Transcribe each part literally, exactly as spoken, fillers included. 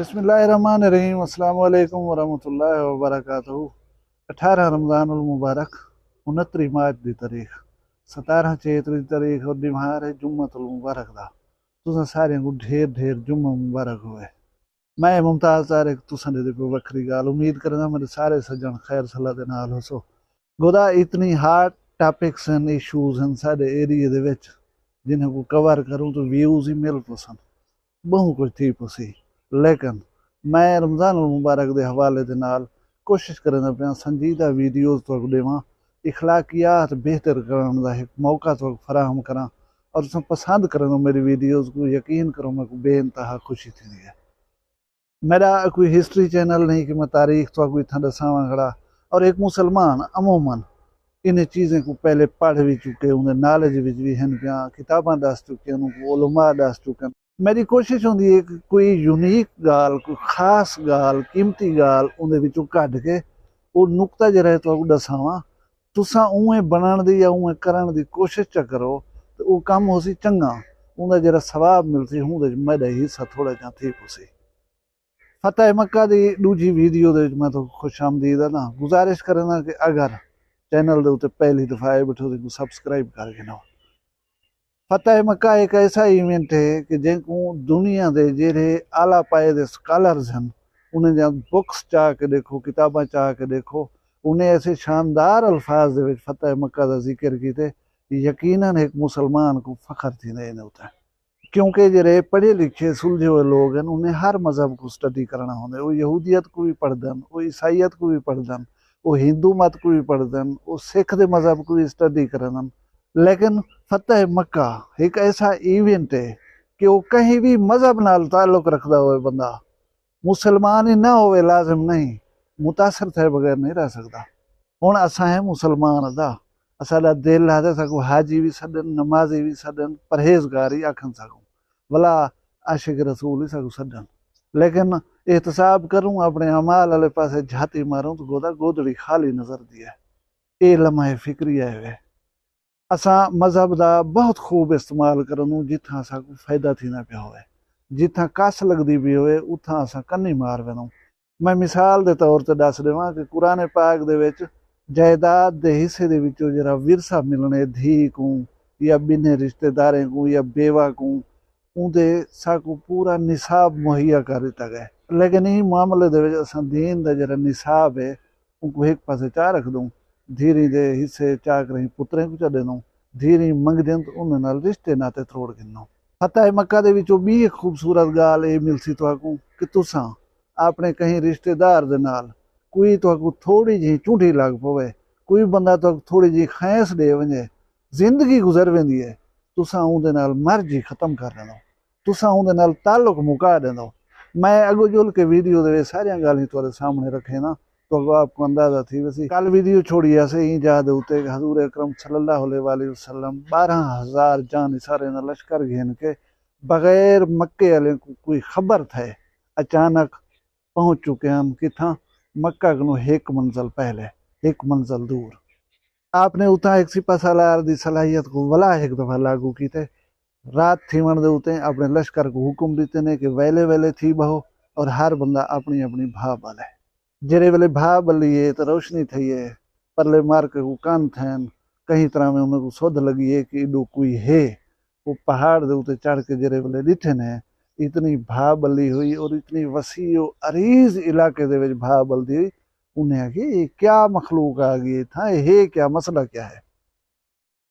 بسم اللہ الرحمن الرحیم۔ السلام علیکم ورحمۃ اللہ وبرکاتہ۔ اٹھارہ رمضان المبارک، انتری مارچ دی تاریخ، ستارہ چیت دی تاریخ اور ݙیہاڑ ہے جمعۃ المبارک دا۔ تساں سارے کو ڈھیر ڈھیر جمعہ مبارک ہوئے۔ میں ممتاز طارق، تساں دے کوئی وکھری ڳالھ۔ امید کرنا میرے سارے سجن خیر صلاح دے نال ہوسو۔ گودا اتنی ہارڈ ٹاپکس ہیں، ایشوز ہیں سارے ایریے دے وچ، جنہیں کو کور کروں تو ویوز ہی مل پسن، بہوں کچھ تھی پسی۔ لیکن میں رمضان المبارک دے حوالے دے نال کوشش کرنا پیا سنجیدہ ویڈیوز تو ڈیواں، اخلاقیات بہتر کرن دا ایک موقع تو فراہم کراں، اور تساں پسند کرنا میری ویڈیوز کو، یقین کرو میں کو بے انتہا خوشی تھی ہے۔ میرا کوئی ہسٹری چینل نہیں کہ میں تاریخ تو کوئی تھا دساواں کھڑا، اور ایک مسلمان عموماً ان چیزیں کو پہلے پڑھ بھی چکے، انہیں نالج وچ بھی ہیں پیا، کتاباں دس چکے، انہوں کو علماء دس چکے۔ میری کوشش ہوندی ہے کہ کوئی یونیک ڳالھ، کوئی خاص ڳالھ، قیمتی ڳالھ اوندے وچوں کڈھ کے او نقطہ جیڑھا ہے تہاکوں ݙساواں۔ تساں اونویں بݨݨ دی یا اونویں کرݨ دی کوشش چا کرو تے او کم ہوسی چنڳا، اوندا جیڑھا ثواب ملسی اوندے وچ میݙا حصہ تھوڑا جیہاں تھی پوسی۔ فتح مکہ دی ݙوجھی ویڈیو دے وچ میں تہاکوں خوش آمدید آہداں۔ گزارش کرینداں کہ اگر چینل دے اتے پہلی دفعہ آئے ٻیٹھو تاں ایکوں سبسکرائب کر گھنو۔ فتح مکہ ہک ایسا ایونٹ ہے کہ جینکوں دنیا دے جیڑھے اعلیٰ پائے دے سکالرز ہن، انہیں دیاں بکس چا کے ݙیکھو، کتاباں چا کے ݙیکھو، انہیں ایسے شاندار الفاظ دے وچ فتح مکہ دا ذکر کیتے، یقیناً ہک مسلمان کوں فخر تھیندا ہے انہیں اتے۔ کیونکہ جیڑھے پڑھے لکھے سلجھے ہوئے لوگ ہن، انہیں ہر مذہب کوں سٹڈی کرݨا ہوندے۔ او یہودیت کوں وی پڑھدن، او عیسائیت کوں وی پڑھدن، او ہندو مت کوں وی پڑھدن، او سکھ دے مذہب کوں وی سٹڈی کریندن۔ لیکن فتح مکہ ہک ایسا ایونٹ ہے کہ او کہیں وی مذہب نال تعلق رکھدا ہوئے بندہ، مسلمان ہی نہ ہووے، لازم نہیں، متاثر تھئے بغیر نہیں رہ سڳدا۔ ہݨ اساں ہیں مسلمان ادا، اساݙا دل آہدے ساکوں حاجی وی سݙن، نمازی وی سݙن، پرہیزگار ہی آکھن ساکوں، ولا عاشق رسول ہی ساکوں سݙن۔ لیکن احتساب کروں، اپݨے اعمال آلے پاسے جھاتی ماروں تاں گودا گودڑی خالی نظردی ہے۔ اے لمحہ فکری آئے ہوئے۔ اساں مذہب دا بہت خوب استعمال کرندوں جتھاں اساکوں فائدہ تھیندا پیا ہووے، جتھاں کس لڳدی پئی ہووے اتھاں اساں کنی مار ویندوں۔ میں مثال دے طور تے ݙس ݙیواں کہ قرآن پاک دے وچ جائیداد دے حصے دے وچوں جیڑھا ورثہ ملݨے دھی کوں یا ٻنھے رشتہ داریں کوں یا بیوہ کوں، اوندے ساکوں پورا نصاب مہیا کر ݙتا ڳئے۔ لیکن ایں معاملے دے وچ اساں دین دا جیڑھا نصاب ہے اونکوں ہک پاسے چا رکھدوں، دھیریں دے حصے چا کرہیں پتریں کوں چا ݙیندوں، دھیریں منگدن تاں انہیں نال رشتے ناطے تروڑ گھنوں۔ فتح مکہ دے وچوں ٻی ہک خوبصورت ڳالھ اے ملسی تہاکوں کہ تساں اپݨے کہیں رشتے دار دے نال کوئی تہاکوں تھوڑی جہیں چونڈھی لڳ پووے، کوئی بندہ تہاکوں تھوڑی جہیں خینس ݙے ونڄے، زندگی گزر ویندی ہے، تساں اوندے نال مرض ہی ختم کر ݙیندو، تساں اوندے نال تعلق مکا ݙیندو۔ میں اڳوں جل کے ویڈیو دے وچ ساریاں ڳالھیں تہاݙے سامݨے رکھینداں، تہاکوں آپ کوں اندازہ تھی ویسی۔ کل ویڈیو چھوڑی ہاسے ایں جاہ دے اتے کہ حضور اکرم صلی اللہ علیہ وآلہ وسلم ٻارہاں ہزار جاں نثاریں دا لشکر گھن کے بغیر مکے آلیں کوں کوئی خبر تھئے اچانک پہنچ چکے ہن۔ کتھاں؟ مکہ کنوں ہک منزل پہلے، ہک منزل دور۔ آپ نے اتھاں ہک سپہ سالار دی صلاحیت کوں ولا ہک دفعہ لاگو کیتے۔ رات تھیوݨ دے اتے اپݨے لشکر کوں حکم ݙتے نے کہ ویلے ویلے تھی ٻہو اور ہر بندہ اپݨی اپݨی بھا ٻلے۔ جیڑھے ویلے بھا ٻلی ہے تاں روشنی تھئی ہے، پرلے مارکے کوں کن تھئن، کہیں طرح میں انہیں کوں سدھ لڳی ہے کہ ایݙو کوئی ہے۔ او پہاڑ دے اتے چڑھ کے جیڑھے ویلے ݙٹھے نے، اتنی بھا ٻلی ہوئی اور اتنی وسیع و عریض علاقے دے وچ بھا ٻلدی ہوئی۔ انہیں آکھیا، اے کیا مخلوق آ ڳئی ہے اتھاں، اے ہے کیا، مسئلہ کیا ہے؟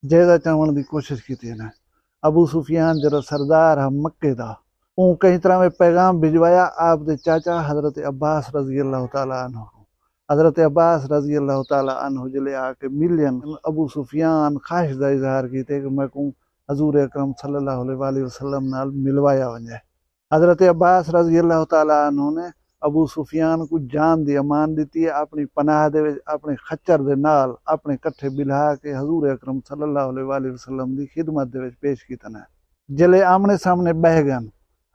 جائزہ چاوݨ دی کوشش کیتی انہیں۔ ابو سفیان جیڑھا سردار ہا مکے دا، اوں کہیں طرح میں پیغام بھجوایا آپ دے چاچا حضرت عباس رضی اللہ تعالیٰ عنہ کوں۔ حضرت عباس رضی اللہ تعالیٰ عنہ جلے آ کے ملین، ابو سفیان خواہش دا اظہار کیتے کہ میکوں حضور اکرم صلی اللہ علیہ وآلہ وسلم نال ملوایا ونڄے۔ حضرت عباس رضی اللہ تعالیٰ عنہ نے ابو سفیان کوں جان دی امان ݙتی ہے، اپݨی پناہ دے وچ اپݨے خچر دے نال اپݨے کٹھے ٻلھا کے حضور اکرم صلی اللہ علیہ وآلہ وسلم دی خدمت دے وچ پیش کیتا نے۔ جلے آمنے سامنے ٻہہ ڳن،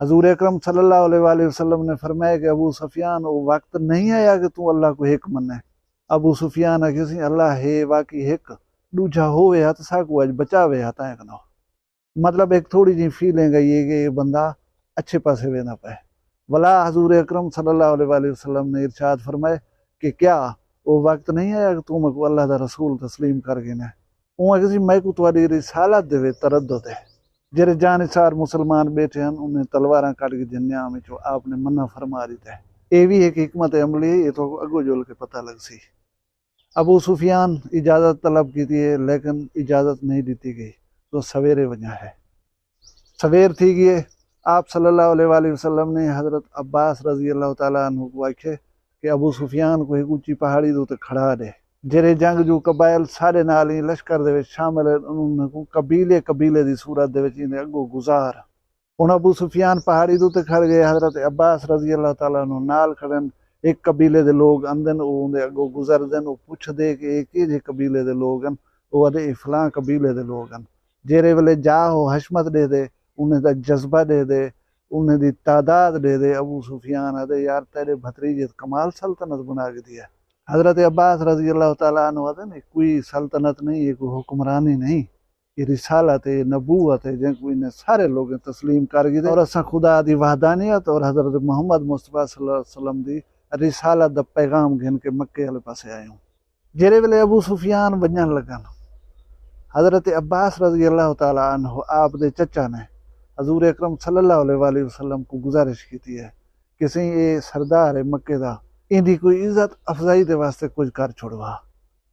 حضور اکرم صلی اللہ علیہ وآلہ وسلم نے فرمایا کہ ابو سفیان، او وقت نہیں آیا کہ توں اللہ کوں ہک منے؟ ابو سفیان آکھیسی، اللہ ہے واقعی ہک، ݙوجھا ہووے ہا تاں ساکوں اڄ بچاوے ہا، تاں ہک نہ۔ مطلب ہک تھوڑی جہیں فیلنگ آئی ہے کہ اے بندہ اچھے پاسے ویندا پئے۔ ولا حضور اکرم صلی اللہ علیہ وآلہ وسلم نے ارشاد فرمائے کہ کیا او وقت نہیں آیا کہ توں میکوں اللہ دا رسول تسلیم کر گھنے؟ اوں آکھسی میکوں تہاݙی رسالت دے وچ تردد ہے۔ جیڑھے جانثار مسلمان ٻیٹھے ہن انہیں تلواراں کڈھ گھدیاں، نیام وچوں آپ نے منع فرما ݙتے۔ اے وی ہک حکمت عملی ہے، اے تہاکوں اڳوں ڄل کے پتہ لڳسی۔ ابو سفیان اجازت طلب کیتی ہے لیکن اجازت نہیں ݙتی ڳئی، توں سویرے ونڄݨا ہے۔ سویر تھی ڳئی ہے۔ آپ صلی اللہ علیہ وآلہ وسلم نے حضرت عباس رضی اللہ تعالیٰ عنہ کوں آکھے کہ ابو سفیان کوں ہک اچی پہاڑی دے اتے کھڑا ݙے۔ جیڑھے جنگجو قبائل ساݙے نال ایں لشکر دے وچ شامل ہن انہاں کوں قبیلے قبیلے دی صورت دے وچ ایندے اڳوں گزار۔ ہݨ ابو سفیان پہاڑی دے اتے کھڑ ڳئے، حضرت عباس رضی اللہ تعالیٰ عنہ نال کھڑن۔ ہک قبیلے دے لوگ آندن، او اوندے اڳوں گزردن، او پچھدے کہ اے کیجھے قبیلے دے لوگ ہن؟ او آہدے اے فلاں قبیلے دے لوگ ہن۔ جیڑھے ویلے جاہ و حشمت ݙیہدے، انہیں دا جذبہ ݙیہدے، انہیں دی تعداد ݙیہدے، ابو سفیان آہدے یار تیݙے بھتریجے کمال سلطنت بݨا گھدی ہے۔ حضرت عباس رضی اللہ تعالیٰ عنہ آہدن اے کوئی سلطنت نہیں، اے کوئی حکمرانی نہیں، اے رسالت ہے، نبوت ہے، جیں کوں انہیں سارے لوگیں تسلیم کر گھدے اور اساں خدا دی وحدانیت اور حضرت محمد مصطفیٰ صلی اللہ علیہ وسلم دی رسالت دا پیغام گھن کے مکے آلے پاسے آئے ہوں۔ جیڑھے ویلے ابو سفیان ونڄݨ لڳن، حضرت عباس رضی اللہ تعالیٰ عنہ آپ دے چچا نے حضور اکرم صلی اللہ علیہ وآلہ وسلم کوں گزارش کیتی ہے کہ سئیں اے سردار ہے مکے دا، ایندی کوئی عزت افزائی دے واسطے کجھ کر چھوڑوا۔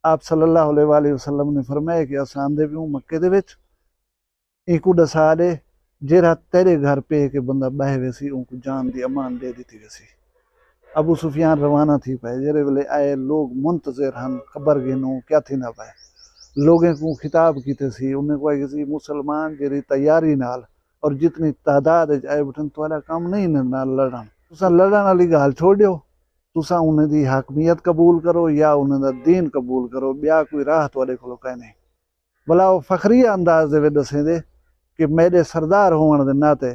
آپ صلی اللہ علیہ وآلہ وسلم نے فرمایا کہ اساں آندے پیوں مکے دے وچ اینکوں ݙسا ݙے، جیڑھا تیݙے گھر پے کے بندہ ٻہہ ویسی اونکوں جان دی امان ݙے ݙتی ویسی۔ ابو سفیان روانہ تھی پئے۔ جیڑھے ویلے آئے لوگ منتظر ہن خبر گھنوں کیا تھیندا پئے۔ لوگیں کوں خطاب کیتے سی، انہیں کوں آکھیسی مسلمان جیڑھی تیاری نال اور جتنی تعداد وچ آئے ٻیٹھن تہاݙا کم نہیں انہیں نال لڑݨ۔ تساں لڑݨ آلی ڳالھ چھوڑ ݙیو، تساں انہیں دی حاکمیت قبول کرو یا انہیں دا دین قبول کرو، ٻیا کوئی راہ تہاݙے کولوں کائنی۔ ولا او فخریہ انداز دے وچ ݙسیندے کہ میݙے سردار ہووݨ دے ناطے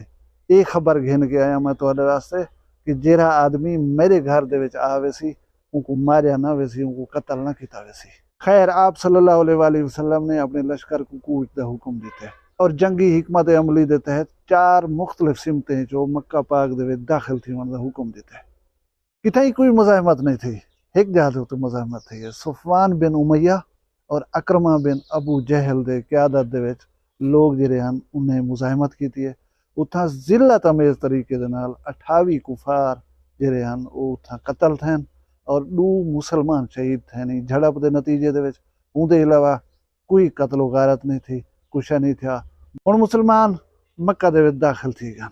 اے خبر گھن کے آیاں میں تہاݙے واسطے کہ جیڑھا آدمی میݙے گھر دے وچ آ ویسی اونکوں ماریا نہ ویسی، اونکوں قتل نہ کیتا ویسی۔ خیر آپ صلی اللہ علیہ وآلہ وسلم نے اپݨے لشکر کوں کوچ دا حکم ݙتے اور جنگی حکمت عملی دے تحت چار مختلف سمتیں چوں مکہ پاک دے وچ داخل تھیوݨ دا حکم ݙتے۔ کتھائیں کوئی مزاحمت نہیں تھی، ہک جاہ دے اتے مزاحمت تھی ہے۔ صفوان بن امیہ اور عکرمہ بن ابو جہل دے قیادت دے وچ لوگ جیڑھے ہن انہیں مزاحمت کیتی ہے۔ اتھاں ذلت آمیز طریقے دے نال اٹھاوی کفار جیڑھے ہن او اتھاں قتل تھین اور ݙو مسلمان شہید تھین ایں جھڑپ دے نتیجے دے وچ۔ اوندے علاوہ کوئی قتل و غارت نہیں تھی، کچھ نہیں تھیا۔ ہݨ مسلمان مکہ دے وچ داخل تھی ڳن۔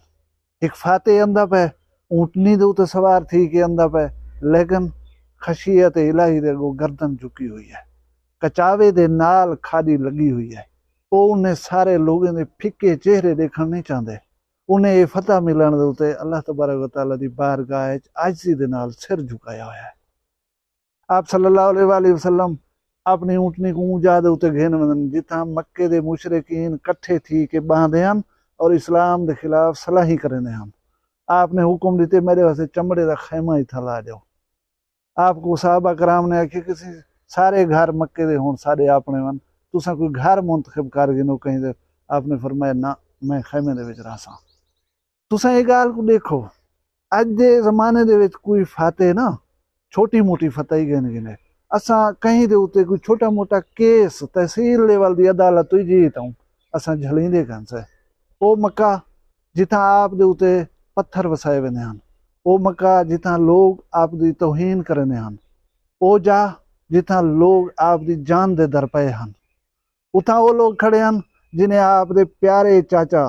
ہک فاتح آندا پئے، اونٹنی دے اتے سوار تھی کے آندا پئے، لیکن خشیت الہی دے اڳوں گردن جھکی ہوئی ہے، کچاوے دے نال کھاݙی لڳی ہوئی ہے۔ او انہیں سارے لوگیں دے پھکے چہرے ݙیکھݨ نہیں چاہندے۔ انہیں اے فتح ملݨ دے اتے اللہ تبارک و تعالیٰ دی بارگاہ وچ عاجزی دے نال سر جھکایا ہویا ہے۔ آپ صلی اللہ علیہ وآلہ وسلم اپݨی اونٹنی کوں اوں جاہ دے اتے گھن ویندن جتھاں مکے دے مشرکین کٹھے تھی کے ٻاہندے ہن اور اسلام دے خلاف صلاحیں کریندے ہن۔ آپ نے حکم ݙتے میݙے واسطے چمڑے دا خیمہ اتھاں لا ݙیو۔ آپ کوں صحابہ کرام نے آکھیا کہ سارے گھر مکے دے ہݨ ساݙے آپݨے ون، تساں کوئی گھر منتخب کر گھنو کہیں دے۔ آپ نے فرمایا نہ، میں خیمے دے وچ رہساں۔ تساں اے ڳالھ کوں ݙیکھو، اڄ دے زمانے دے وچ کوئی فاتح نا چھوٹی موٹی فتح ہی گھن گھنے۔ اساں کہیں دے اتے کوئی چھوٹا موٹا کیس تحصیل لیول دی عدالت توں ہی جیت آؤں، اساں جھلیندے کن سے۔ او مکہ جتھاں آپ دے اتے پتھر وسائے ویندے ہن، او مکہ جتھاں لوگ آپ دی توہین کریندے ہن، او جاہ جتھاں لوگ آپ دی جان دے در پئے ہن۔ اتھاں او لوگ کھڑے ہن جنہیں آپ دے پیارے چاچا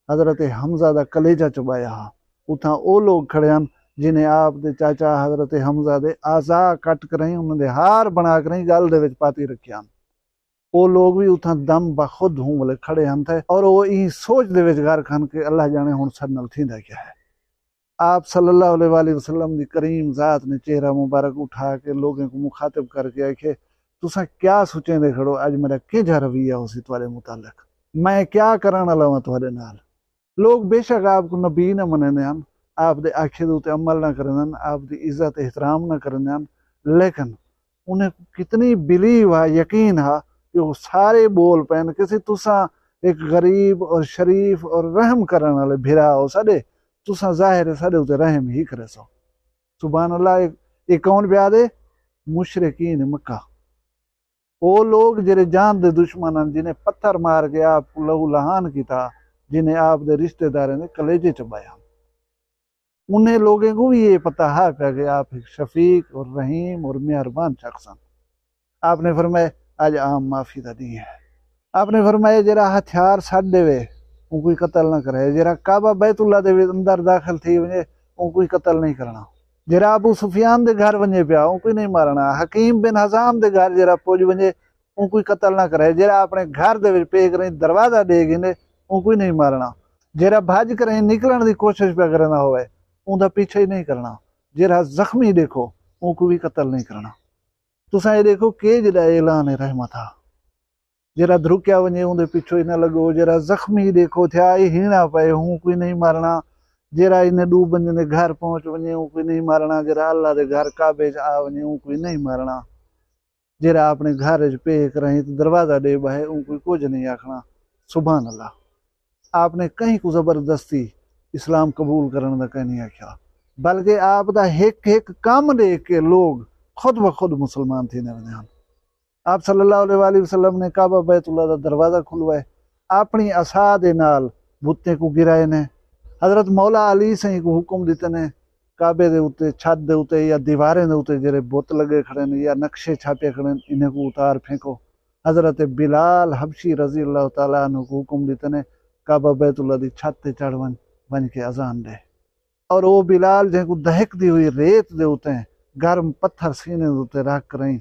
حضرت حمزہ دا کلیجہ چبایا ہا۔ اتھاں او لوگ کھڑے ہن جنہیں آپ دے چاچا حضرت حمزہ دے اعضاء کٹ کرائیں، انہاں دے ہار بݨا کرائیں ڳل دے وچ پاتی رکھے ہن۔ او لوگ وی اتھاں دم بخود ہوں ولے کھڑے ہن تھے اور او ایں سوچ دے وچ غرق ہن کہ اللہ ڄاݨے ہݨ ساݙے نال تھیندا کیا ہے۔ آپ صلی اللہ علیہ وآلہ وسلم دی کریم ذات نے چہرہ مبارک اٹھا کے لوگیں کوں مخاطب کر کے آکھے، تساں کیا سوچیندے کھڑو؟ اڄ میݙا کینجھا رویہ ہوسی تہاݙے متعلق؟ میں کیا کرݨ والا ہاں تہاݙے نال؟ لوگ بے شک آپ کوں نبی نہ منیندے ہن، آپ دے آکھے دے اتے عمل نہ کریندے ہن، آپ دی عزت احترام نہ کریندے ہن، لیکن انہیں کوں کتنی بلیو ہا، یقین ہا کہ او سارے ٻول پئن کہ سی تساں ہک غریب اور شریف اور رحم کرݨ والے بھرا ہو ساݙے، تساں ظاہر ہے ساڈے اتے رحم ہی کریسو۔ سبحان اللہ۔ اے کون پیا آدھے؟ مشرکین مکہ۔ او لوگ جیرے جان دے دشمن ہن، جنہیں پتھر مار کے آپ کوں لہو لہان کیتا، جنہیں آپ دے رشتے داریں دے کلیجے چبائے ہن۔ انہیں لوگیں کوں وی اے پتہ ہا پیا کہ آپ ہک شفیق اور رحیم اور مہربان شخص ہن۔ آپ نے فرمایا، اج عام معافی دا ڈینہہ ہے۔ آپ نے فرمایا، جیرا ہتھیار سٹ ڈیوے، اوں کوئی قتل نہ کرے، جیرا کعبہ بیت اللہ دے وچ اندر داخل تھی ونجے، اوں کوئی قتل نہیں کرنا۔ جیرا ابو سفیان دے گھر ونجے پیا، اوں کوئی نہیں مارنا۔ حکیم بن حزام دے گھر جیرا پج ونجے، اوں کوئی قتل نہ کرے۔ جیرا اپنے گھر دے وچ پیک رہی دروازہ ڈے گھنے، اوں کوئی نہیں مارنا۔ جیرا بھج کریں نکلن دی کوشش پیا کرنا ہوئے، اوں دا پیچھا ہی نہیں کرنا۔ جیرا زخمی ڈیکھو، اوں کوئی بھی قتل نہیں کرنا۔ تساں اے ڈیکھو کہ جیڑا اعلان رحمت ہا، جیرا دھرکیا ونجے اوندے پچھوں ہی نہ لگو، جیرا زخمی ڈیکھو تھیا اے ہینا پئے، ہوں کوئی نہیں مرنا۔ جیرا انہیں ڈو بندے دے گھر پہنچ ونجے، اوں کوئی نہیں مرنا۔ جیرا اللہ دے گھر کعبے چ آ ونجے، اوں کوئی نہیں مرنا۔ جیرا اپنے گھر چ پیک رہیں تے دروازہ ڈے بہے، اوں کوئی کچھ نہیں آکھنا۔ سبحان اللہ۔ آپ نے کہیں کوں زبردستی اسلام قبول کرن دا کہیں نہیں آکھیا، بلکہ آپ دا ہک ہک کم ڈیکھ کے لوگ خود بخود مسلمان تھی نے ویندے ہن۔ آپ صلی اللہ علیہ وآلہ وسلم نے کعبہ بیت اللہ دا دروازہ کھلوائے، اپنی عصا دے نال بتیں کوں گرائے نے۔ حضرت مولا علی سائیں کوں حکم ڈتے نے، کعبے دے اتے، چھت دے اتے یا دیواریں دے اتے جیرے بت لگے کھڑے نے یا نقشے چھاپے کھڑے نے، انہیں کوں اتار پھینکو۔ حضرت بلال حبشی رضی اللہ تعالیٰ عنہ کوں حکم ڈتے نے، کعبہ بیت اللہ دی چھت تے چڑھ ونج، ونج کے اذان ڈے۔ اور او بلال جیں کوں دہکدی ہوئی ریت دے اتے گرم پتھر سینے دے اتے رکھ کریں،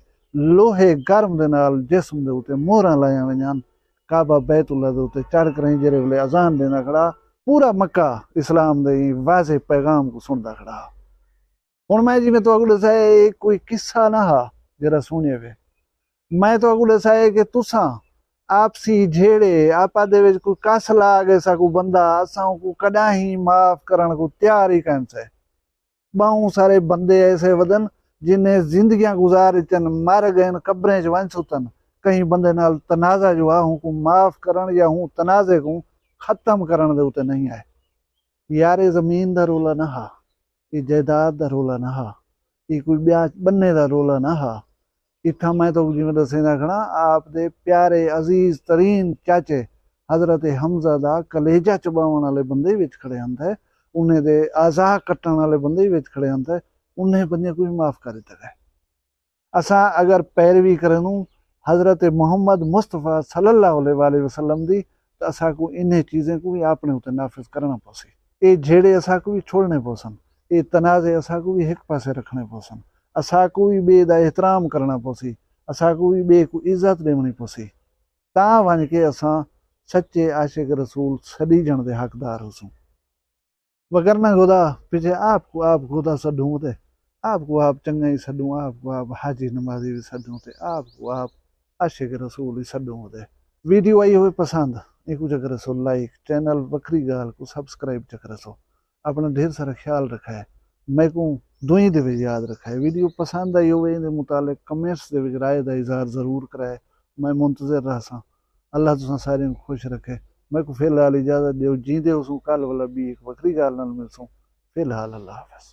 لوہے گرم دے نال جسم دے اتے مہراں لائیاں ونجن۔ کعبہ بیت اللہ دے اتے چڑھ کریں جیرے ویلے اذان ڈیندا کھڑا، پورا مکہ اسلام دے ایں واضح پیغام کوں سندا کھڑا۔ ہن میں جیویں تہاکوں ڈسایا، اے کوئی قصہ نہ ہا جیرا سنیا وے۔ میں تہاکوں ڈسایا کہ تساں آپسی جھیڑے، آپاں دے وچ کوئی کس لا گئے ساکوں بندہ، اساں اونکوں کڈاہیں معاف کرݨ کوں تیار ہی کائنسے۔ ٻہوں سارے بندے ایسے ودن جنہیں زندگیاں گزار ݙتن، مر ڳئن، قبریں چ ونڄ ستن۔ کہیں بندے نال تنازع جو ہا، اونکوں معاف کرݨ یا اوں تنازعے کوں ختم کرݨ دے اتے نہیں آئے۔ یار، اے زمین دا رولا نہ ہا، اے جائیداد دا رولا نہ ہا، اے کوئی ٻیا ٻنے دا رولا نہ ہا۔ اتھاں میں تہاکوں جیویں ݙسیندا کھڑاں، آپ دے پیارے عزیز ترین چاچے حضرت حمزہ دا کلیجہ چٻاوݨ آلے بندے وچ کھڑے ہن تھے، انہیں دے اعضاء کٹݨ آلے بندے وچ کھڑے ہن تھے، انہیں بندیاں کوں وی معاف کر ݙتا ڳئے۔ اساں اگر پیروی کریندوں حضرت محمد مصطفیٰ صلی اللہ علیہ وآلہ وسلم دی، تاں اساکوں انہیں چیزیں کوں وی اپݨے اتے نافذ کرݨا پوسی۔ اے جھیڑے اساکوں وی چھوڑݨے پوسن، اے تنازعے اساکوں وی ہک پاسے رکھݨے پوسن، اساکوں وی ٻئے دا احترام کرݨا پوسی، اساکوں وی ٻئے کوں عزت ݙیوݨی پوسی۔ تاں ونڄ کے اساں سچے عاشق رسول سݙیجݨ دے حقدار ہوسوں۔ وگرنہ خدا پچھے آپ کوں آپ خدا سݙوں تے آپ کوں آپ چنڳا ہی سݙوں، آپ کوں آپ حاجی نمازی وی سݙوں تے آپ کوں آپ عاشق رسول ہی سݙوں تے۔ ویڈیو آئی ہوئے پسند، ایکوں چا کریسو لائک، چینل وکھری ڳالھ کوں سبسکرائب چا کریسو۔ اپݨا ڈھیر سارا خیال رکھائے۔ میکوں دعائیں دے وچ یاد رکھائے۔ ویڈیو پسند آئی ہووے، ایندے متعلق کمنٹس دے وچ رائے دا اظہار ضرور کرائے۔ میں منتظر رہساں۔ اللہ تساں ساریاں کوں خوش رکھے۔ میکوں فی الحال اجازت ݙیو۔ جیندے ہوسوں کل ولا ٻی ہک وکھری ڳالھ نال ملسوں۔ فی الحال اللہ حافظ۔